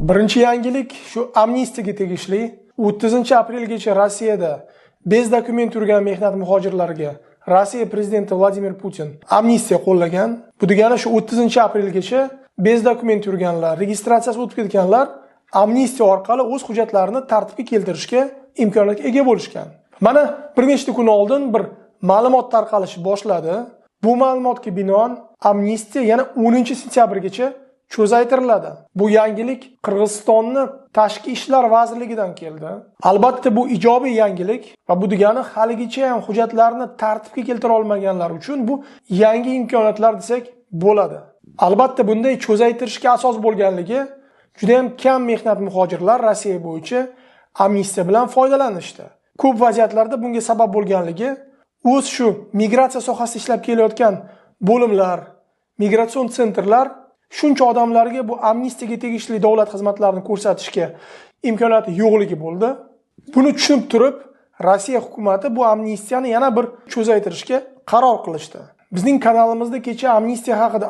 Birinchi yangilik shu amnistiyaga tegishli. 30 aprelgacha Rossiyada без документ yurgan mehnat muhojirlariga Rossiya prezidenti Vladimir Putin amnistiya qo'llagan. Bu degani, shu 30 aprelgacha без документ yurganlar, registratsiyasi o'tib ketganlar amnistiya orqali o'z hujjatlarini tartibga keltirishga imkoniyatga ega bo'lishgan. Mana, bir nechta kun oldin bir ma'lumot tarqalishni boshladi. Bu ma'lumotga binoan amnistiya yana 10 sentyabrgacha cho'zaytiriladi. Bu yangilik Qirg'izistonni Tashqi ishlar vazirligidan keldi. Albatta, bu ijobiy yangilik va bu degani, haligacha ham hujjatlarni tartibga keltira olmaganlar uchun bu yangi imkoniyatlar desak bo'ladi. Albatta, bunday cho'zaytirishga asos bo'lganligi, juda ham kam mehnat muhojirlar Rossiya bo'yicha amnistiya bilan foydalanishdi. Ko'p vaziyatlarda bunga sabab bo'lganligi, o'z shu migratsiya sohasida ishlab kelayotgan bo'limlar, migratsion центр lar shuncha odamlarga bu amnistiyaga tegishli davlat xizmatlarini ko'rsatishga imkoniyati yo'qligi bo'ldi. Buni tushunib turib, Rossiya hukumati bu amnistiyani yana bir cho'zaytirishga qaror qilishdi. Bizning kanalimizda kecha amnistiya haqida